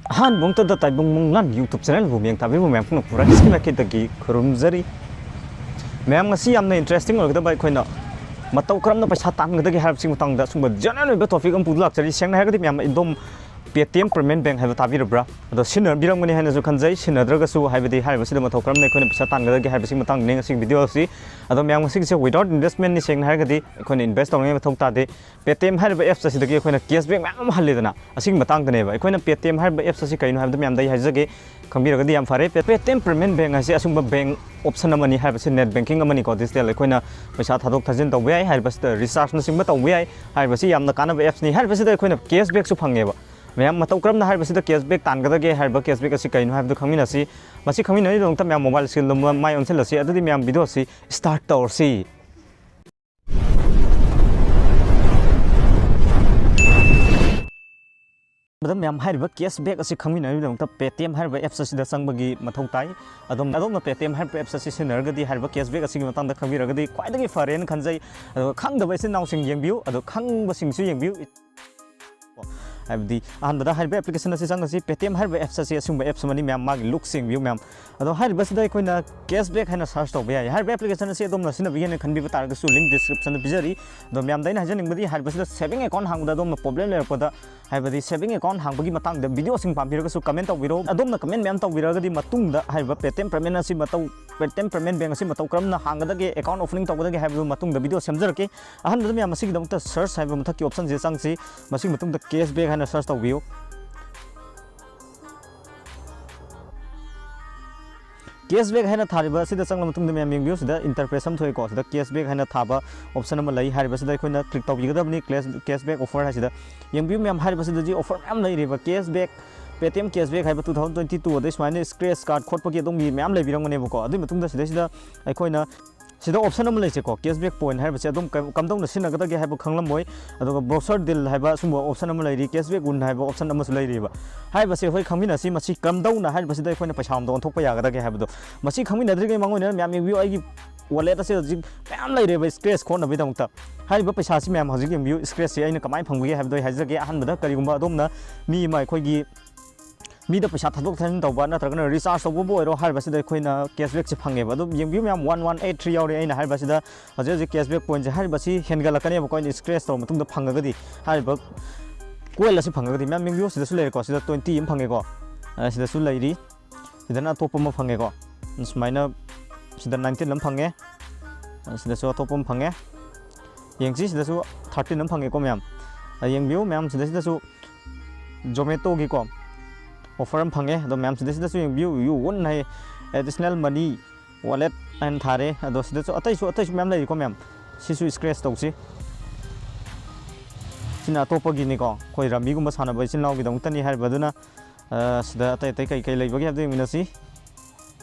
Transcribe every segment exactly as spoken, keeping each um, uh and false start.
ꯑꯍꯥꯟꯕ ꯃꯛꯇꯗ ꯇꯥꯏꯕꯪ ꯃꯪꯂꯥꯟ YouTube channelꯕꯨ ꯃꯤꯌꯦꯡ ꯇꯥꯕꯤꯕ ꯃꯌꯥꯝ ꯄꯨꯝꯅꯃꯛꯄꯨ ꯔꯥꯀꯦꯁꯀꯤ ꯃꯥꯏꯀꯩꯗꯒꯤ ꯈꯨꯔꯨꯝꯖꯔꯤ꯫ ꯃꯌꯥꯝ, ꯉꯁꯤ ꯌꯥꯝꯅ interesting ꯑꯣꯏꯒꯗꯕ, ꯑꯩꯈꯣꯏꯅ ꯃꯇꯧ ꯀꯔꯝꯅ ꯄꯩꯁꯥ ꯇꯥꯟꯒꯗꯒꯦ ꯍꯥꯏꯕꯁꯤꯒꯤ ꯃꯇꯥꯡꯗ ꯑꯁꯨꯝꯕ general ꯑꯣꯏꯕ topic ꯑꯃ ꯄꯨꯗꯨꯅ ꯂꯥꯛꯆꯔꯤ꯫ ꯁꯦꯡꯅ ꯍꯥꯏꯔꯒꯗꯤ ꯃꯌꯥꯝ ꯑꯗꯨꯝ Paytm Payment Bank ꯍꯥꯏꯕ ꯇꯥꯕꯤꯔꯕ꯭ꯔꯥ? ꯑꯗꯣ ꯁꯤꯖꯤꯟꯅꯕꯤꯔꯝꯒꯅꯤ ꯍꯥꯏꯅꯁꯨ ꯈꯟꯖꯩ꯫ ꯁꯤꯖꯤꯟꯅꯗ꯭ꯔꯒꯁꯨ, ꯍꯥꯏꯕꯗꯤ ꯍꯥꯏꯔꯤꯕꯁꯤꯗ ꯃꯇꯧ ꯀꯔꯝꯅ ꯑꯩꯈꯣꯏꯅ ꯄꯩꯁꯥ ꯇꯥꯟꯒꯗꯒꯦ ꯍꯥꯏꯕꯁꯤꯒꯤ ꯃꯇꯥꯡꯗꯅꯤ ꯉꯁꯤꯒꯤ video ꯑꯁꯤ꯫ ꯑꯗꯣ ꯃꯌꯥꯝ, ꯉꯁꯤꯒꯤꯁꯦ without investmentꯅꯤ꯫ ꯁꯦꯡꯅ ꯍꯥꯏꯔꯒꯗꯤ ꯑꯩꯈꯣꯏꯅ invest ꯇꯧꯅꯤꯡꯉꯥꯏ ꯃꯊꯧ ꯇꯥꯗꯦ꯫ Paytm ꯍꯥꯏꯔꯤꯕ apps ꯑꯁꯤꯗꯒꯤ ꯑꯩꯈꯣꯏꯅ cashback ꯃꯌꯥꯝ ꯑꯃ ꯍꯜꯂꯤꯗꯅ, ꯑꯁꯤꯒꯤ ꯃꯇꯥꯡꯗꯅꯦꯕ꯫ ꯑꯩꯈꯣꯏꯅ Paytm ꯍꯥꯏꯔꯤꯕ apps ꯑꯁꯤ ꯀꯩꯅꯣ ꯍꯥꯏꯕꯗꯨ ꯃꯌꯥꯝꯗ ꯑꯩ ꯍꯥꯏꯖꯒꯦ, ꯈꯪꯕꯤꯔꯒꯗꯤ ꯌꯥꯝ ꯐꯔꯦ꯫ Pay-, Paytm Payment Bank ꯍꯥꯏꯁꯦ ꯑꯁꯨꯝꯕ bank option ꯑꯃꯅꯤ꯫ ꯍꯥꯏꯔꯤꯕꯁꯤ net banking ꯑꯃꯅꯤꯀꯣ, digital꯫ ꯑꯩꯈꯣꯏꯅ ꯄꯩꯁꯥ ꯊꯥꯗꯣꯛ ꯊꯥꯖꯤꯟ ꯇꯧꯕ ꯌꯥꯏ, ꯍꯥꯏꯔꯤꯕꯁꯤꯗ rechargeꯅꯆꯤꯡꯕ ꯇꯧꯕ ꯌꯥꯏ꯫ ꯍꯥꯏꯔꯤꯕꯁꯤ ꯌꯥꯝꯅ ꯀꯥꯟꯅꯕ appsꯅꯤ꯫ ꯍꯥꯏꯔꯤꯕꯁꯤꯗ ꯑꯩꯈꯣꯏꯅ cashbackꯁꯨ ꯐꯪꯉꯦꯕ꯫ ꯃꯌꯥꯝ, ꯃꯇꯧ ꯀꯔꯝꯅ ꯍꯥꯏꯔꯤꯕꯁꯤꯗ cashback ꯇꯥꯟꯒꯗꯒꯦ ꯍꯥꯏꯔꯤꯕ cashback ꯑꯁꯤ ꯀꯩꯅꯣ ꯍꯥꯏꯕꯗꯨ ꯈꯪꯃꯤꯟꯅꯁꯤ꯫ ꯃꯁꯤ ꯈꯪꯃꯤꯟꯅꯕꯒꯤꯗꯃꯛꯇ ꯃꯌꯥꯝ mobile screenꯗ ꯃꯥꯏ ꯑꯣꯟꯁꯤꯜꯂꯁꯤ꯫ ꯑꯗꯨꯗꯤ ꯃꯌꯥꯝ, video ꯑꯁꯤ start ꯇꯧꯔꯁꯤ꯫ ꯃꯗꯨ ꯃꯌꯥꯝ, ꯍꯥꯏꯔꯤꯕ cashback ꯑꯁꯤ ꯈꯪꯃꯤꯟꯅꯕꯒꯤꯗꯃꯛꯇ Paytm ꯍꯥꯏꯔꯤꯕ apps ꯑꯁꯤꯗ ꯆꯪꯕꯒꯤ ꯃꯊꯧ ꯇꯥꯏ꯫ ꯑꯗꯣꯝ, ꯑꯗꯣꯝꯅ Paytm ꯍꯥꯏꯔꯤꯕ apps ꯑꯁꯤ ꯁꯤꯖꯤꯟꯅꯔꯒꯗꯤ ꯍꯥꯏꯔꯤꯕ cashback ꯑꯁꯤꯒꯤ ꯃꯇꯥꯡꯗ ꯈꯪꯕꯤꯔꯒꯗꯤ ꯈ꯭ꯋꯥꯏꯗꯒꯤ ꯐꯔꯦꯅ ꯈꯟꯖꯩ꯫ ꯑꯗꯨꯒ ꯈꯪꯗꯕ ꯏꯆꯤꯟ ꯏꯅꯥꯎꯁꯤꯡ ꯌꯦꯡꯕꯤꯌꯨ, ꯑꯗꯣ ꯈꯪꯕꯁꯤꯡꯁꯨ ꯌꯦꯡꯕꯤꯌꯨ꯫ ꯍꯥꯏꯕꯗꯤ ꯑꯍꯥꯟꯕꯗ ꯍꯥꯏꯔꯤꯕ application ꯑꯁꯤ ꯆꯪꯉꯁꯤ꯫ Paytm ꯍꯥꯏꯔꯤꯕ apps ꯑꯁꯤ ꯑꯁꯨꯝꯕ apps ꯑꯃꯅꯤ꯫ ꯃꯌꯥꯝ, ꯃꯥꯒꯤ looks ꯌꯦꯡꯕꯤꯌꯨ ꯃꯌꯥꯝ꯫ ꯑꯗꯣ ꯍꯥꯏꯔꯤꯕꯁꯤꯗ ꯑꯩꯈꯣꯏꯅ cashback ꯍꯥꯏꯅ search ꯇꯧꯕ ꯌꯥꯏ꯫ ꯍꯥꯏꯔꯤꯕ application ꯑꯁꯤ ꯑꯗꯣꯝꯅ ꯁꯤꯖꯤꯟꯅꯕꯤꯒꯦꯅ ꯈꯟꯕꯤꯕ ꯇꯥꯔꯒꯁꯨ link descriptionꯗ ꯄꯤꯖꯔꯤ꯫ ꯑꯗꯣ ꯃꯌꯥꯝꯗ ꯑꯩꯅ ꯍꯥꯏꯖꯅꯤꯡꯕꯗꯤ, ꯍꯥꯏꯔꯤꯕꯁꯤꯗ saving account ꯍꯥꯡꯕꯗ ꯑꯗꯣꯝꯅ problem ꯂꯩꯔꯛꯄꯗ, ꯍꯥꯏꯕꯗꯤ saving account ꯍꯥꯡꯕꯒꯤ ꯃꯇꯥꯡꯗ videoꯁꯤꯡ ꯄꯥꯝꯕꯤꯔꯒꯁꯨ comment ꯇꯧꯕꯤꯔꯛꯎ꯫ ꯑꯗꯣꯝꯅ comment ꯃꯌꯥꯝ ꯇꯧꯕꯤꯔꯒꯗꯤ ꯃꯇꯨꯡꯗ ꯍꯥꯏꯔꯤꯕ Paytm Payment ꯑꯁꯤ ꯃꯇꯧ, Paytm Payment Bank ꯑꯁꯤ ꯃꯇꯧ ꯀꯔꯝꯅ ꯍꯥꯡꯒꯗꯒꯦ, account opening ꯇꯧꯒꯗꯒꯦ ꯍꯥꯏꯕꯗꯨ ꯃꯇꯨꯡꯗ video ꯁꯦꯝꯖꯔꯛꯀꯦ꯫ ꯑꯍꯥꯟꯕꯗ ꯃꯌꯥꯝ ꯃꯁꯤꯒꯤꯗꯃꯛꯇ search ꯍꯥꯏꯕ ꯃꯊꯛꯀꯤ optionꯁꯤꯗ ꯆꯪꯁꯤ꯫ ꯃꯁꯤꯒꯤ ꯃꯇꯨꯡꯗ cashback ꯍꯥꯏꯅ search ꯇꯧꯕꯤꯌꯨ꯫ Cashback ꯍꯥꯏꯅ ꯊꯥꯔꯤꯕ ꯑꯁꯤꯗ ꯆꯪꯂꯕ ꯃꯇꯨꯡꯗ ꯃꯌꯥꯝ ꯌꯦꯡꯕꯤꯌꯨ, ꯁꯤꯗ interface ꯑꯃ ꯊꯣꯛꯏꯀꯣ, ꯁꯤꯗ cashback ꯍꯥꯏꯅ ꯊꯥꯕ option ꯑꯃ ꯂꯩ꯫ ꯍꯥꯏꯔꯤꯕꯁꯤꯗ ꯑꯩꯈꯣꯏꯅ click ꯇꯧꯕꯤꯒꯗꯕꯅꯤ, cash-, cashback offer ꯍꯥꯏꯁꯤꯗ꯫ ꯌꯦꯡꯕꯤꯌꯨ ꯃꯌꯥꯝ, ꯍꯥꯏꯔꯤꯕꯁꯤꯗꯗꯤ offer ꯃꯌꯥꯝ ꯂꯩꯔꯤꯕ, cashback, Paytm cashback ꯍꯥꯏꯕ two thousand twenty two, ꯑꯗꯩ ꯁꯨꯃꯥꯏꯅ scratch card ꯈꯣꯠꯄꯒꯤ ꯑꯗꯨꯝꯒꯤ ꯃꯌꯥꯝ ꯂꯩꯕꯤꯔꯝꯒꯅꯦꯕꯀꯣ꯫ ꯑꯗꯨꯒꯤ ꯃꯇꯨꯡꯗ ꯁꯤꯗꯩꯁꯤꯗ ꯑꯩꯈꯣꯏꯅ ꯁꯤꯗ option ꯑꯃ ꯂꯩꯁꯦꯀꯣ, cashback point ꯍꯥꯏꯔꯤꯕꯁꯦ ꯑꯗꯨꯝ ꯀ-, ꯀꯝꯗꯧꯅ ꯁꯤꯖꯤꯟꯅꯒꯗꯒꯦ ꯍꯥꯏꯕ ꯈꯪꯂꯝꯃꯣꯏ꯫ ꯑꯗꯨꯒ browser deal ꯍꯥꯏꯕ ꯁꯨꯝꯕ option ꯑꯃ ꯂꯩꯔꯤ, cashback run ꯍꯥꯏꯕ option ꯑꯃꯁꯨ ꯂꯩꯔꯤꯕ꯫ ꯍꯥꯏꯔꯤꯕꯁꯦ ꯑꯩꯈꯣꯏ ꯈꯪꯃꯤꯟꯅꯁꯤ, ꯃꯁꯤ ꯀꯝꯗꯧꯅ ꯍꯥꯏꯔꯤꯕꯁꯤꯗ ꯑꯩꯈꯣꯏꯅ ꯄꯩꯁꯥꯔꯣꯝꯗ ꯑꯣꯟꯊꯣꯛꯄ ꯌꯥꯒꯗꯒꯦ ꯍꯥꯏꯕꯗꯣ꯫ ꯃꯁꯤ ꯈꯪꯃꯤꯟꯅꯗ꯭ꯔꯤꯉꯩ ꯃꯥꯡꯑꯣꯏꯅꯅ ꯃꯌꯥꯝ ꯌꯦꯡꯕꯤꯌꯨ, ꯑꯩꯒꯤ wallet ꯑꯁꯤꯗ ꯍꯧꯖꯤꯛ ꯃꯌꯥꯝ ꯂꯩꯔꯦꯕ scratch ꯈꯣꯠꯅꯕꯒꯤꯗꯃꯛꯇ꯫ ꯍꯥꯏꯔꯤꯕ ꯄꯩꯁꯥꯁꯤ ꯃꯌꯥꯝ ꯍꯧꯖꯤꯛ ꯌꯦꯡꯕꯤꯌꯨ, scratchꯁꯤ ꯑꯩꯅ ꯀꯃꯥꯏꯅ ꯐꯪꯕꯒꯦ ꯍꯥꯏꯕꯗꯣ ꯑꯩ ꯍꯥꯏꯖꯒꯦ꯫ ꯑꯍꯥꯟꯕꯗ ꯀꯔꯤꯒꯨꯝꯕ ꯑꯗꯣꯝꯅ ꯃꯤ ꯑꯃ ꯑꯩꯈꯣꯏꯒꯤ ꯃꯤꯗ ꯄꯩꯁꯥ ꯊꯥꯗꯣꯛ ꯊꯥꯖꯤꯟ ꯇꯧꯕ ꯅꯠꯇ꯭ꯔꯒꯅ ꯔꯤꯆꯥꯔꯖ ꯇꯧꯕꯕꯨ ꯑꯣꯏꯔꯣ, ꯍꯥꯏꯔꯤꯕꯁꯤꯗ ꯑꯩꯈꯣꯏꯅ ꯀꯦꯁꯕꯦꯛꯁꯦ ꯐꯪꯉꯦꯕ꯫ ꯑꯗꯨꯝ ꯌꯦꯡꯕꯤꯌꯨ ꯃꯌꯥꯝ, ꯋꯥꯟ ꯋꯥꯟ ꯑꯩꯠ ꯊ꯭ꯔꯤ ꯌꯥꯎꯔꯦ꯫ ꯑꯩꯅ ꯍꯥꯏꯔꯤꯕꯁꯤꯗ ꯍꯧꯖꯤꯛ ꯍꯧꯖꯤꯛ ꯀꯦꯁꯕꯦꯛ ꯄꯣꯏꯟꯁꯦ ꯍꯥꯏꯔꯤꯕꯁꯤ ꯍꯦꯟꯒꯠꯂꯛꯀꯅꯦꯕꯀꯣ, ꯑꯩꯅ ꯁ꯭ꯀ꯭ꯔꯦꯆ ꯇꯧꯔ ꯃꯇꯨꯡꯗ ꯐꯪꯉꯒꯗꯤ, ꯍꯥꯏꯔꯤꯕ ꯀꯣꯏꯜ ꯑꯁꯤ ꯐꯪꯉꯒꯗꯤ꯫ ꯃꯌꯥꯝ ꯌꯦꯡꯕꯤꯌꯨ, ꯁꯤꯗꯁꯨ ꯂꯩꯔꯦꯀꯣ, ꯁꯤꯗ ꯇ꯭ꯋꯦꯟꯇꯤ ꯑꯃ ꯐꯪꯉꯦꯀꯣ, ꯑ, ꯁꯤꯗꯁꯨ ꯂꯩꯔꯤ, ꯁꯤꯗꯅ ꯑꯇꯣꯞꯄ ꯑꯃ ꯐꯪꯉꯦꯀꯣ, ꯁꯨꯃꯥꯏꯅ ꯁꯤꯗ ꯅꯥꯏꯟꯇꯤꯟ ꯑꯃ ꯐꯪꯉꯦ, ꯑ, ꯁꯤꯗꯁꯨ ꯑꯇꯣꯞꯄ ꯑꯃ ꯐꯪꯉꯦ꯫ ꯌꯦꯡꯁꯤ, ꯁꯤꯗꯁꯨ ꯊꯥꯔꯇꯤꯟ ꯑꯃ ꯐꯪꯉꯦꯀꯣ ꯃꯌꯥꯝ꯫ ꯑ, ꯌꯦꯡꯕꯤꯌꯨ ꯃꯌꯥꯝ, ꯁꯤꯗ, ꯁꯤꯗꯁꯨ ꯖꯣꯃꯦꯇꯣꯒꯤꯀꯣ ꯑꯣꯐꯔ ꯑꯃ ꯐꯪꯉꯦ꯫ ꯑꯗꯣ ꯃꯌꯥꯝ, ꯁꯤꯗ, ꯁꯤꯗꯁꯨ ꯌꯦꯡꯕꯤꯌꯨ, ꯌꯨ ꯋꯟ ꯍꯥꯏ, ꯑꯦꯗꯤꯁꯅꯦꯜ ꯃꯅꯤ, ꯋꯥꯂꯦꯠ ꯍꯥꯏꯅ ꯊꯥꯔꯦ꯫ ꯑꯗꯣ ꯁꯤꯗꯁꯨ ꯑꯇꯩꯁꯨ, ꯑꯇꯩꯁꯨ ꯃꯌꯥꯝ ꯂꯩꯔꯤꯀꯣ ꯃꯌꯥꯝ꯫ ꯁꯤꯁꯨ ꯁ꯭ꯀ꯭ꯔꯦꯆ ꯇꯧꯁꯤ꯫ ꯁꯤꯅ ꯑꯇꯣꯞꯄꯒꯤꯅꯤꯀꯣ, ꯑꯩꯈꯣꯏ ꯔꯝꯃꯤꯒꯨꯝꯕ ꯁꯥꯟꯅꯕ ꯏꯆꯤꯟ ꯏꯅꯥꯎꯒꯤꯗꯃꯛꯇꯅꯤ ꯍꯥꯏꯔꯤꯕ꯫ ꯑꯗꯨꯅ, ꯑ, ꯁꯤꯗ ꯑꯇꯩ ꯑꯇꯩ ꯀꯩ ꯀꯩ ꯂꯩꯕꯒꯦ ꯍꯥꯏꯕꯗꯨ ꯌꯦꯡꯃꯤꯟꯅꯁꯤ꯫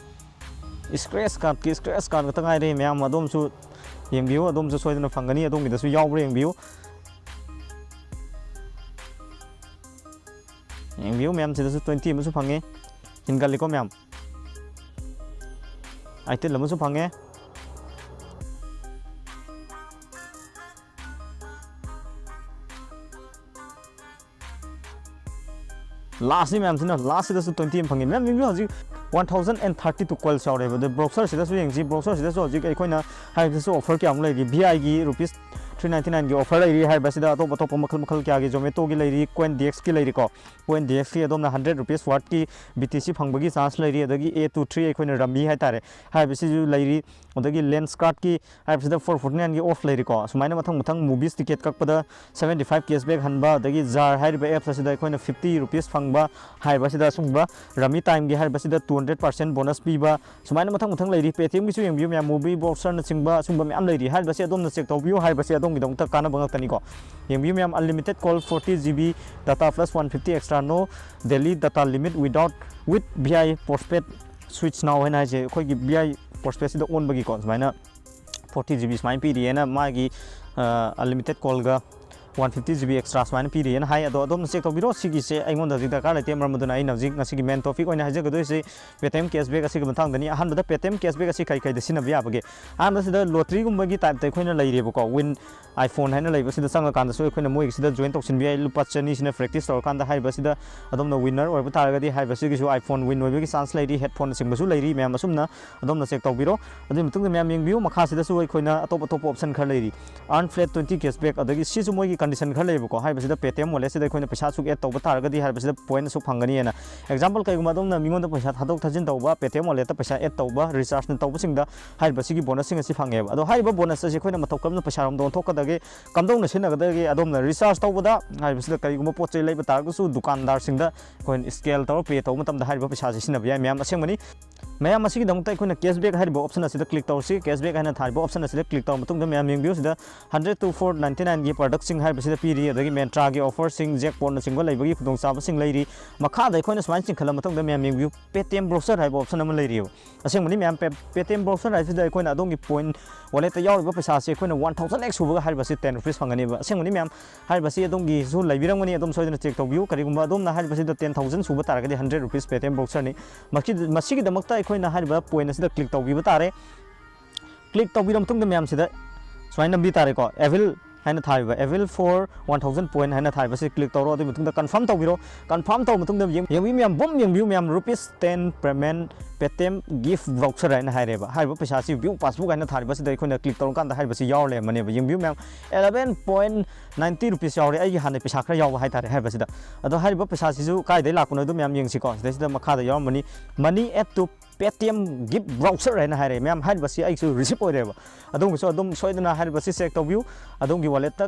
ꯁ꯭ꯀ꯭ꯔꯦꯆ ꯀꯥꯔꯠꯀꯤ ꯁ꯭ꯀ꯭ꯔꯦꯆ ꯀꯥꯔꯠ ꯈꯛꯇ ꯉꯥꯏꯔꯦ ꯃꯌꯥꯝ꯫ ꯑꯗꯣꯝꯁꯨ ꯌꯦꯡꯕꯤꯌꯨ, ꯑꯗꯣꯝꯁꯨ ꯁꯣꯏꯗꯅ ꯐꯪꯒꯅꯤ꯫ ꯑꯗꯣꯝꯒꯤꯗꯁꯨ ꯌꯥꯎꯕ꯭ꯔꯥ ꯌꯦꯡꯕꯤꯌꯨ꯫ ꯌꯦꯡꯕꯤꯌꯨ ꯃꯌꯥꯝ, ꯁꯤꯗꯁꯨ ꯇ꯭ꯋꯦꯟꯇꯤ ꯑꯃꯁꯨ ꯐꯪꯉꯦ, ꯍꯦꯟꯒꯠꯂꯤꯀꯣ ꯃꯌꯥꯝ꯫ ꯑꯩꯠꯇꯤꯟ ꯑꯃꯁꯨ ꯐꯪꯉꯦ꯫ ꯂꯥꯁꯅꯤ ꯃꯌꯥꯝꯁꯤꯅ, ꯂꯥꯁꯁꯤꯗꯁꯨ ꯇ꯭ꯋꯦꯟꯇꯤ ꯑꯃ ꯐꯪꯉꯤ꯫ ꯃꯌꯥꯝ ꯌꯦꯡꯕꯤꯌꯨ, ꯍꯧꯖꯤꯛ one thousand and thirty two coils ꯌꯥꯎꯔꯦꯕ꯫ ꯑꯗꯣ ꯕ꯭ꯔꯣꯛꯁꯔꯁꯤꯗꯁꯨ ꯌꯦꯡꯁꯤ꯫ ꯕ꯭ꯔꯣꯛꯁꯔꯁꯤꯗꯁꯨ ꯍꯧꯖꯤꯛ ꯑꯩꯈꯣꯏꯅ ꯍꯥꯏꯔꯤꯕꯁꯤꯁꯨ ꯑꯣꯐꯔ ꯀꯌꯥꯃꯨꯛ ꯂꯩꯔꯤ꯫ ꯚꯤ ꯑꯥꯏꯒꯤ ꯔꯨꯄꯤꯁ ꯊ꯭ꯔꯤ ꯅꯥꯏꯟꯇꯤ ꯅꯥꯏꯟꯒꯤ ꯑꯣꯐꯔ ꯂꯩꯔꯤ꯫ ꯍꯥꯏꯔꯤꯕꯁꯤꯗ ꯑꯇꯣꯞ ꯑꯇꯣꯞꯄ ꯃꯈꯜ ꯃꯈꯜ ꯀꯌꯥꯒꯤ, ꯖꯣꯃꯦꯇꯣꯒꯤ ꯂꯩꯔꯤ, ꯀꯣꯏꯟ ꯗꯤ ꯑꯦꯛꯁꯀꯤ ꯂꯩꯔꯤꯀꯣ꯫ ꯀꯣꯏꯟ ꯗꯤ ꯑꯦꯛꯁꯀꯤ ꯑꯗꯣꯝꯅ ꯍꯟꯗ꯭ꯔꯦꯠ ꯔꯨꯄꯤꯁ ꯋꯥꯔꯠꯀꯤ ꯕꯤ ꯇꯤ ꯁꯤ ꯐꯪꯕꯒꯤ ꯆꯥꯟꯁ ꯂꯩꯔꯤ꯫ ꯑꯗꯒꯤ ꯑꯦ ꯇꯨ ꯊ꯭ꯔꯤ ꯑꯩꯈꯣꯏꯅ ꯔꯝꯃꯤ ꯍꯥꯏꯇꯥꯔꯦ, ꯍꯥꯏꯔꯤꯕꯁꯤꯁꯨ ꯂꯩꯔꯤ꯫ ꯑꯗꯒꯤ ꯂꯦꯟꯁ ꯀꯥꯔꯠꯀꯤ ꯍꯥꯏꯔꯤꯕꯁꯤꯗ ꯐꯣꯔ ꯐꯣꯔꯇꯤ ꯅꯥꯏꯟꯒꯤ ꯑꯣꯐ ꯂꯩꯔꯤꯀꯣ꯫ ꯁꯨꯃꯥꯏꯅ ꯃꯊꯪ ꯃꯊꯪ ꯃꯨꯚꯤꯁ ꯇꯤꯀꯦꯠ ꯀꯛꯄꯗ ꯁꯕꯦꯟꯇꯤ ꯐꯥꯏꯚ ꯀꯦꯁꯕꯦꯛ ꯍꯟꯕ, ꯑꯗꯒꯤ ꯖꯥꯔ ꯍꯥꯏꯔꯤꯕ ꯑꯦꯞꯁ ꯑꯁꯤꯗ ꯑꯩꯈꯣꯏꯅ ꯐꯤꯐꯇꯤ ꯔꯨꯄꯤꯁ ꯐꯪꯕ, ꯍꯥꯏꯔꯤꯕꯁꯤꯗ ꯑꯁꯨꯝꯕ ꯔꯝꯃꯤ ꯇꯥꯏꯝꯒꯤ ꯍꯥꯏꯔꯤꯕꯁꯤꯗ ꯇꯨ ꯍꯟꯗ꯭ꯔꯦꯠ ꯄꯥꯔꯁꯦꯟ ꯕꯣꯅꯁ ꯄꯤꯕ, ꯁꯨꯃꯥꯏꯅ ꯃꯊꯪ ꯃꯊꯪ ꯂꯩꯔꯤ꯫ ꯄꯦꯇꯤꯑꯦꯝꯒꯤꯁꯨ ꯌꯦꯡꯕꯤꯌꯨ ꯃꯌꯥꯝ, ꯃꯨꯚꯤ ꯕ꯭ꯔꯣꯛꯁꯔꯅꯆꯤꯡꯕ ꯑꯁꯨꯝꯕ ꯃꯌꯥꯝ ꯂꯩꯔꯤ꯫ ꯍꯥꯏꯔꯤꯕꯁꯦ ꯑꯗꯣꯝꯅ ꯆꯦꯛ ꯇꯧꯕꯤꯌꯨ, ꯍꯥꯏꯔꯤꯕꯁꯦ ꯑꯗꯣꯝꯒꯤꯗꯃꯛꯇ ꯀꯥꯟꯅꯕ ꯉꯥꯛꯇꯅꯤꯀꯣ꯫ ꯌꯦꯡꯕꯤꯌꯨ ꯃꯌꯥꯝ, unlimited call forty G B data plus one fifty extra, no daily data limit without, with V I postpaid switch now ꯍꯥꯏꯅ ꯍꯥꯏꯁꯦ ꯑꯩꯈꯣꯏꯒꯤ V I postpaid ꯁꯤꯗ ꯑꯣꯟꯕꯒꯤꯀꯣ, ꯁꯨꯃꯥꯏꯅ ꯐꯣꯔꯇꯤ ꯖꯤ ꯕꯤ ꯁꯨꯃꯥꯏꯅ ꯄꯤꯔꯤꯑꯅ ꯃꯥꯒꯤ, ꯑ, unlimited callꯒ one fifty G B extra ꯁꯨꯃꯥꯏꯅ ꯄꯤꯔꯤꯑꯅ ꯍꯥꯏ꯫ ꯑꯗꯣ ꯑꯗꯣꯝꯅ ꯆꯦꯛ ꯇꯧꯕꯤꯔꯣ, ꯁꯤꯒꯤꯁꯦ ꯑꯩꯉꯣꯟꯗ ꯍꯧꯖꯤꯛ ꯗꯔꯀꯥꯔ ꯂꯩꯇꯦ꯫ ꯃꯔꯝ ꯑꯗꯨꯅ ꯑꯩꯅ ꯍꯧꯖꯤꯛ ꯉꯁꯤꯒꯤ ꯃꯦꯟ ꯇꯣꯄꯤꯛ ꯑꯣꯏꯅ ꯍꯥꯏꯖꯒꯗꯣꯏꯁꯤ ꯄꯦ ꯇꯤ ꯑꯦꯝ ꯀꯦꯁꯕꯦꯛ ꯑꯁꯤꯒꯤ ꯃꯇꯥꯡꯗꯅꯤ꯫ ꯑꯍꯥꯟꯕꯗ ꯄꯦ ꯇꯤ ꯑꯦꯝ ꯀꯦꯁꯕꯦꯛ ꯑꯁꯤ ꯀꯔꯤ ꯀꯔꯤꯗ ꯁꯤꯖꯤꯟꯅꯕ ꯌꯥꯕꯒꯦ? ꯑꯍꯥꯟꯕꯁꯤꯗ ꯂꯣꯇ꯭ꯔꯤꯒꯨꯝꯕꯒꯤ ꯇꯥꯏꯞꯇ ꯑꯩꯈꯣꯏꯅ ꯂꯩꯔꯦꯕꯀꯣ, ꯋꯤꯟ ꯑꯥꯏꯐꯣꯟ ꯍꯥꯏꯅ ꯂꯩꯕꯁꯤꯗ ꯆꯪꯉꯀꯥꯟꯗꯁꯨ ꯑꯩꯈꯣꯏꯅ ꯃꯣꯏꯒꯤꯁꯤꯗ ꯖꯣꯏꯟ ꯇꯧꯁꯤꯟꯕ ꯌꯥꯏ꯫ ꯂꯨꯄꯥ ꯆꯅꯤꯁꯤꯅ ꯄ꯭ꯔꯦꯛꯇꯤꯁ ꯇꯧꯔꯀꯥꯟꯗ ꯍꯥꯏꯔꯤꯕꯁꯤꯗ ꯑꯗꯣꯝꯅ ꯋꯤꯟꯅꯔ ꯑꯣꯏꯕ ꯇꯥꯔꯒꯗꯤ ꯍꯥꯏꯔꯤꯕꯁꯤꯒꯤꯁꯨ ꯑꯥꯏꯐꯣꯟ ꯋꯤꯟ ꯑꯣꯏꯕꯒꯤ ꯆꯥꯟꯁ ꯂꯩꯔꯤ, ꯍꯦꯠꯐꯣꯟꯅꯆꯤꯡꯕꯁꯨ ꯂꯩꯔꯤ꯫ ꯃꯌꯥꯝ ꯑꯁꯨꯝꯅ ꯑꯗꯣꯝꯅ ꯆꯦꯛ ꯇꯧꯕꯤꯔꯣ꯫ ꯑꯗꯨꯒꯤ ꯃꯇꯨꯡꯗ ꯃꯌꯥꯝ ꯌꯦꯡꯕꯤꯌꯨ, ꯃꯈꯥꯁꯤꯗꯁꯨ ꯑꯩꯈꯣꯏꯅ ꯑꯇꯣꯞ ꯑꯇꯣꯞꯄ ꯑꯣꯞꯁꯟ ꯈꯔ ꯂꯩꯔꯤ꯫ Earn flat twenty cashback, ꯑꯗꯒꯤ ꯁꯤꯁꯨ ꯃꯣꯏꯒꯤ ꯀꯟꯗꯤꯁꯟ ꯈꯔ ꯂꯩꯌꯦꯕꯀꯣ꯫ ꯍꯥꯏꯔꯤꯕꯁꯤꯗ ꯄꯦ ꯇꯤ ꯑꯦꯝ ꯋꯥꯂꯦꯠꯁꯤꯗ ꯑꯩꯈꯣꯏꯅ ꯄꯩꯁꯥ ꯑꯁꯨꯛ ꯑꯦꯗ ꯇꯧꯕ ꯇꯥꯔꯒꯗꯤ ꯍꯥꯏꯔꯤꯕꯁꯤꯗ ꯄꯣꯏꯟ ꯑꯁꯨꯛ ꯐꯪꯒꯅꯤꯅ꯫ ꯑꯦꯛꯖꯥꯝꯄꯜ, ꯀꯩꯒꯨꯝꯕ ꯑꯗꯣꯝꯅ ꯃꯤꯉꯣꯟꯗ ꯄꯩꯁꯥ ꯊꯥꯗꯣꯛ ꯊꯥꯖꯤꯟ ꯇꯧꯕ, ꯄꯦ ꯇꯤ ꯑꯦꯝ ꯋꯥꯂꯦꯠꯇ ꯄꯩꯁꯥ ꯑꯦꯗ ꯇꯧꯕ, ꯔꯤꯆꯥꯔꯖꯅ ꯇꯧꯕꯁꯤꯡꯗ ꯍꯥꯏꯔꯤꯕꯁꯤꯒꯤ ꯕꯣꯅꯁꯁꯤꯡ ꯑꯁꯤ ꯐꯪꯉꯦꯕ꯫ ꯑꯗꯣ ꯍꯥꯏꯔꯤꯕ ꯕꯣꯅꯁ ꯑꯁꯤ ꯑꯩꯈꯣꯏꯅ ꯃꯇꯧ ꯀꯔꯝꯅ ꯄꯩꯁꯥꯔꯣꯝꯗ ꯑꯣꯟꯊꯣꯛꯀꯗꯒꯦ, ꯀꯝꯗꯧꯅ ꯁꯤꯖꯤꯟꯅꯒꯗꯒꯦ? ꯑꯗꯣꯝꯅ ꯔꯤꯆꯥꯔꯖ ꯇꯧꯕꯗ ꯍꯥꯏꯔꯤꯕꯁꯤꯗ ꯀꯔꯤꯒꯨꯝꯕ ꯄꯣꯠ ꯆꯩ ꯂꯩꯕ ꯇꯥꯔꯒꯁꯨ ꯗꯨꯀꯥꯟꯗꯥꯔꯁꯤꯡꯗ ꯑꯩꯈꯣꯏꯅ ꯁ꯭ꯀꯦꯜ ꯇꯧꯔ ꯄꯦ ꯇꯧꯕ ꯃꯇꯝꯗ ꯍꯥꯏꯔꯤꯕ ꯄꯩꯁꯥꯁꯤ ꯁꯤꯖꯤꯟꯅꯕ ꯌꯥꯏ꯫ ꯃꯌꯥꯝ ꯑꯁꯦꯡꯕꯅꯤ꯫ ꯃꯌꯥꯝ ꯑꯁꯤꯒꯤꯗꯃꯛꯇ ꯑꯩꯈꯣꯏꯅ ꯀꯦꯁꯕꯦꯛ ꯍꯥꯏꯔꯤꯕ ꯑꯣꯞꯁꯟ ꯑꯁꯤꯗ ꯀ꯭ꯂꯤꯛ ꯇꯧꯔꯁꯤ꯫ ꯀꯦꯁꯕꯦꯛ ꯍꯥꯏꯅ ꯊꯥꯔꯤꯕ ꯑꯣꯞꯁꯟ ꯑꯁꯤꯗ ꯀ꯭ꯂꯤꯛ ꯇꯧꯔ ꯃꯇꯨꯡꯗ ꯃꯌꯥꯝ ꯌꯦꯡꯕꯤꯌꯨ꯫ ꯁꯤꯗ ꯍꯟꯗ꯭ꯔꯦꯠ ꯇꯨ ꯐꯣꯔ ꯅꯥꯏꯟꯇꯤ ꯅꯥꯏꯟꯒꯤ ꯄ꯭ꯔꯗꯛꯁꯤꯡ ꯍꯥꯏꯔꯤꯕꯁꯤꯗ ꯄꯤꯔꯤ, ꯑꯗꯒꯤ ꯃꯦꯟꯇ꯭ꯔꯥꯒꯤ ꯑꯣꯐꯔꯁꯤꯡ, ꯖꯦꯛꯄꯣꯠꯅꯆꯤꯡꯕ ꯂꯩꯕꯒꯤ ꯈꯨꯗꯣꯡꯆꯥꯕꯁꯤꯡ ꯂꯩꯔꯤ꯫ ꯃꯈꯥꯗ ꯑꯩꯈꯣꯏꯅ ꯁꯨꯃꯥꯏꯅ ꯆꯤꯡꯈꯠꯂ ꯃꯇꯨꯡꯗ ꯃꯌꯥꯝ ꯌꯦꯡꯕꯤꯌꯨ, ꯄꯦ ꯇꯤ ꯑꯦꯝ ꯕ꯭ꯔꯣꯁꯔ ꯍꯥꯏꯕ ꯑꯣꯞꯁꯟ ꯑꯃ ꯂꯩꯔꯤꯑꯕ꯫ ꯑꯁꯦꯡꯕꯅꯤ ꯃꯌꯥꯝ, ꯄꯦ ꯇꯤ ꯑꯦꯝ ꯕ꯭ꯔꯣꯁꯔ ꯍꯥꯏꯁꯤꯗ ꯑꯩꯈꯣꯏꯅ ꯑꯗꯣꯝꯒꯤ ꯄꯣꯏꯟ ꯋꯥꯂꯦꯠꯇ ꯌꯥꯎꯔꯤꯕ ꯄꯩꯁꯥꯁꯤ ꯑꯩꯈꯣꯏꯅ ꯋꯥꯟ ꯊꯥꯎꯖꯟ ꯑꯦꯛꯁ ꯁꯨꯕꯒ ꯍꯥꯏꯔꯤꯕꯁꯤ ꯇꯦꯟ ꯔꯨꯄꯤꯁ ꯐꯪꯒꯅꯦꯕ꯫ ꯑꯁꯦꯡꯕꯅꯤ ꯃꯌꯥꯝ, ꯍꯥꯏꯔꯤꯕꯁꯤ ꯑꯗꯣꯝꯒꯤꯁꯨ ꯂꯩꯕꯤꯔꯝꯒꯅꯤ, ꯑꯗꯨꯝ ꯁꯣꯏꯗꯅ ꯆꯦꯛ ꯇꯧꯕꯤꯌꯨ꯫ ꯀꯔꯤꯒꯨꯝꯕ ꯑꯗꯣꯝꯅ ꯍꯥꯏꯔꯤꯕꯁꯤꯗ ꯇꯦꯟ ꯊꯥꯎꯖꯟ ꯁꯨꯕ ꯇꯥꯔꯒꯗꯤ hundred rupees Paytm ꯕ꯭ꯔꯣꯁꯔꯅꯤ꯫ ꯃꯁꯤꯒꯤ-, ꯃꯁꯤꯒꯤꯗꯃꯛꯇ ꯑꯩꯈꯣꯏꯅ ꯍꯥꯏꯔꯤꯕ ꯄꯣꯏꯟ ꯑꯁꯤꯗ ꯀ꯭ꯂꯤꯛ ꯇꯧꯕꯤꯕ ꯇꯥꯔꯦ꯫ ꯀ꯭ꯂꯤꯛ ꯇꯧꯕꯤꯔ ꯃꯇꯨꯡꯗ ꯃꯌꯥꯝꯁꯤꯗ ꯁꯨꯃꯥꯏꯅ ꯅꯝꯕꯤ ꯇꯥꯔꯦꯀꯣ, ꯑꯦꯚꯤꯜ ꯍꯥꯏꯅ ꯊꯥꯔꯤꯕ, ꯑꯦꯚꯤꯜ ꯐꯣꯔ ꯋꯥꯟ ꯊꯥꯎꯖꯟ ꯄꯣꯏꯟ ꯍꯥꯏꯅ ꯊꯥꯔꯤꯕꯁꯤ ꯀ꯭ꯂꯤꯛ ꯇꯧꯔꯣ꯫ ꯑꯗꯨꯒꯤ ꯃꯇꯨꯡꯗ ꯀꯟꯐꯥꯔꯝ ꯇꯧꯕꯤꯔꯣ꯫ ꯀꯟꯐꯥꯔꯝ ꯇꯧꯕ ꯃꯇꯨꯡꯗ ꯌꯦꯡ-, ꯌꯦꯡꯕꯤꯌꯨ ꯃꯌꯥꯝ, ꯕꯨꯝ ꯌꯦꯡꯕꯤꯌꯨ ꯃꯌꯥꯝ, rupees ten payment Paytm gift voucher ꯍꯥꯏꯅ ꯍꯥꯏꯔꯦꯕ꯫ ꯍꯥꯏꯔꯤꯕ ꯄꯩꯁꯥꯁꯤ ꯚ꯭ꯌꯨ ꯄꯥꯁꯕꯨꯛ ꯍꯥꯏꯅ ꯊꯥꯔꯤꯕꯁꯤꯗ ꯑꯩꯈꯣꯏꯅ ꯀ꯭ꯂꯤꯛ ꯇꯧꯔꯀꯥꯟꯗ ꯍꯥꯏꯔꯤꯕꯁꯤ ꯌꯥꯎꯔ ꯂꯩꯔꯝꯃꯅꯦꯕ꯫ ꯌꯦꯡꯕꯤꯌꯨ ꯃꯌꯥꯝ, ꯑꯦꯂꯚꯦꯟ ꯄꯣꯏꯟ ꯅꯥꯏꯟꯇꯤ ꯔꯨꯄꯤꯁ ꯌꯥꯎꯔꯦ, ꯑꯩꯒꯤ ꯍꯥꯟꯅ ꯄꯩꯁꯥ ꯈꯔ ꯌꯥꯎꯕ ꯍꯥꯏꯇꯥꯔꯦ ꯍꯥꯏꯔꯤꯕꯁꯤꯗ꯫ ꯑꯗꯣ ꯍꯥꯏꯔꯤꯕ ꯄꯩꯁꯥꯁꯤꯁꯨ ꯀꯥꯏꯗꯩ ꯂꯥꯛꯄꯅꯣ ꯑꯗꯨ ꯃꯌꯥꯝ ꯌꯦꯡꯁꯤꯀꯣ꯫ ꯁꯤꯗꯩꯁꯤꯗ ꯃꯈꯥꯗ ꯌꯥꯎꯔꯝꯃꯅꯤ, "Money add to Paytm gift voucher" ꯍꯥꯏꯅ ꯍꯥꯏꯔꯦ꯫ ꯃꯌꯥꯝ, ꯍꯥꯏꯔꯤꯕꯁꯤ ꯑꯩꯁꯨ ꯔꯤꯁꯤꯞ ꯑꯣꯏꯔꯦꯕ꯫ ꯑꯗꯣꯝꯒꯤꯁꯨ ꯑꯗꯨꯝ ꯁꯣꯏꯗꯅ ꯍꯥꯏꯔꯤꯕꯁꯤ ꯆꯦꯛ ꯇꯧꯕꯤꯌꯨ꯫ ꯑꯗꯣꯝꯒꯤ ꯋꯥꯂꯦꯠꯇ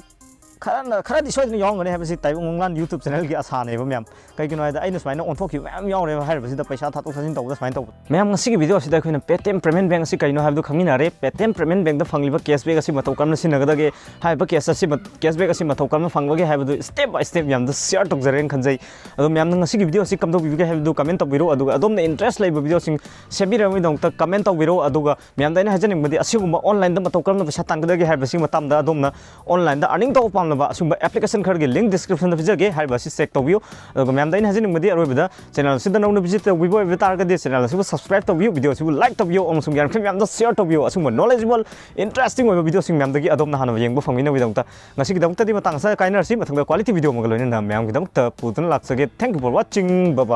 ꯈꯔꯅ, ꯈꯔꯗꯤ ꯁꯣꯏꯗꯅ ꯌꯥꯎꯔꯝꯒꯅꯤ ꯍꯥꯏꯕꯁꯤ ꯇꯥꯏꯕꯪ ꯃꯪꯂꯥꯟ YouTube ꯆꯦꯅꯦꯜꯒꯤ ꯑꯁꯥꯅꯦꯕ ꯃꯌꯥꯝ꯫ ꯀꯩꯒꯤꯅꯣ ꯍꯥꯏꯗ ꯑꯩꯅ ꯁꯨꯃꯥꯏꯅ ꯑꯣꯟꯊꯣꯛꯈꯤꯕ ꯃꯌꯥꯝ ꯌꯥꯎꯔꯦꯕ ꯍꯥꯏꯔꯤꯕꯁꯤꯗ ꯄꯩꯁꯥ ꯊꯥꯗꯣꯛ ꯊꯥꯖꯤꯟ ꯇꯧꯕꯗ ꯁꯨꯃꯥꯏꯅ ꯇꯧꯕ꯫ ꯃꯌꯥꯝ, ꯉꯁꯤꯒꯤ ꯚꯤꯗꯤꯑꯣ ꯑꯁꯤꯗ ꯑꯩꯈꯣꯏꯅ Paytm Payment Bank ꯑꯁꯤ ꯀꯔꯤꯅꯣ ꯍꯥꯏꯕꯗꯨ ꯈꯪꯃꯤꯟꯅꯔꯦ꯫ Paytm Payment Bankꯇ ꯐꯪꯂꯤꯕ cashback ꯑꯁꯤ ꯃꯇꯧ ꯀꯔꯝꯅ ꯁꯤꯖꯤꯟꯅꯒꯗꯒꯦ, ꯍꯥꯏꯔꯤꯕ cash ꯑꯁꯤ ꯃ-, cashback ꯑꯁꯤ ꯃꯇꯧ ꯀꯔꯝꯅ ꯐꯪꯕꯒꯦ ꯍꯥꯏꯕꯗꯨ step by step ꯃꯌꯥꯝꯗ share ꯇꯧꯖꯔꯦꯅ ꯈꯟꯖꯩ꯫ ꯑꯗꯣ ꯃꯌꯥꯝꯅ ꯉꯁꯤꯒꯤ ꯚꯤꯗꯤꯑꯣ ꯑꯁꯤ ꯀꯝꯗꯧꯕꯤꯕꯒꯦ ꯍꯥꯏꯕꯗꯨ comment ꯇꯧꯕꯤꯔꯣ, ꯑꯗꯨꯒ ꯑꯗꯣꯝꯅ interest ꯂꯩꯕ ꯚꯤꯗꯤꯑꯣꯁꯤꯡ ꯁꯦꯝꯕꯤꯔꯛꯅꯕꯒꯤꯗꯃꯛꯇ comment ꯇꯧꯕꯤꯔꯣ꯫ ꯑꯗꯨꯒ ꯃꯌꯥꯝꯗ ꯑꯩꯅ ꯍꯥꯏꯖꯅꯤꯡꯕꯗꯤ ꯑꯁꯤꯒꯨꯝꯕ online ꯗ ꯃꯇꯧ ꯀꯔꯝꯅ ꯄꯩꯁꯥ ꯇꯥꯟꯒꯗꯒꯦ ꯍꯥꯏꯕꯁꯤꯒꯤ ꯃꯇꯥꯡꯗ ꯑꯗꯣꯝꯅ online ꯗ earning ꯇꯧꯕ ꯄꯥꯝ ꯅꯕ ꯑꯁꯤꯒꯨꯝꯕ application ꯈꯔꯒꯤ link description ꯗ ꯄꯤꯖꯒꯦ, ꯍꯥꯏꯔꯤꯕ ꯑꯁꯤ check ꯇꯧꯕꯤꯌꯨ꯫ ꯑꯗꯨꯒ ꯃꯌꯥꯝꯗ ꯑꯩꯅ ꯍꯥꯏꯖꯅꯤꯡꯕꯗꯤ, ꯑꯔꯣꯏꯕꯗ channel ꯑꯁꯤꯗ ꯅꯧꯅ visit ꯇꯧꯕꯤꯕ ꯑꯣꯏꯕ ꯇꯥꯔꯒꯗꯤ channel ꯑꯁꯤꯕꯨ subscribe ꯇꯧꯕꯤꯌꯨ, video ꯑꯁꯤꯕꯨ like ꯇꯧꯕꯤꯌꯨ, ꯑꯃꯁꯨꯡ ꯌꯥꯔꯤꯈꯩ ꯃꯌꯥꯝꯗ share ꯇꯧꯕꯤꯌꯨ꯫ ꯑꯁꯤꯒꯨꯝꯕ knowledgeable, interesting ꯑꯣꯏꯕ video ꯁꯤꯡ ꯃꯌꯥꯝꯗꯒꯤ ꯑꯗꯣꯝꯅ ꯍꯥꯟꯅ ꯌꯦꯡꯕ ꯐꯪꯕꯤꯅꯕꯒꯤꯗꯃꯛꯇ ꯉꯁꯤꯒꯤꯗꯃꯛꯇꯗꯤ ꯃꯇꯥꯡ ꯑꯁꯤꯗ ꯀꯥꯏꯅꯔꯁꯤ꯫ ꯃꯊꯪꯗ quality video ꯑꯃꯒ ꯂꯣꯏꯅꯅ ꯃꯌꯥꯝꯒꯤꯗꯃꯛꯇ ꯄꯨꯗꯨꯅ ꯂꯥꯛꯆꯒꯦ꯫ Thank you for watching. Bye bye.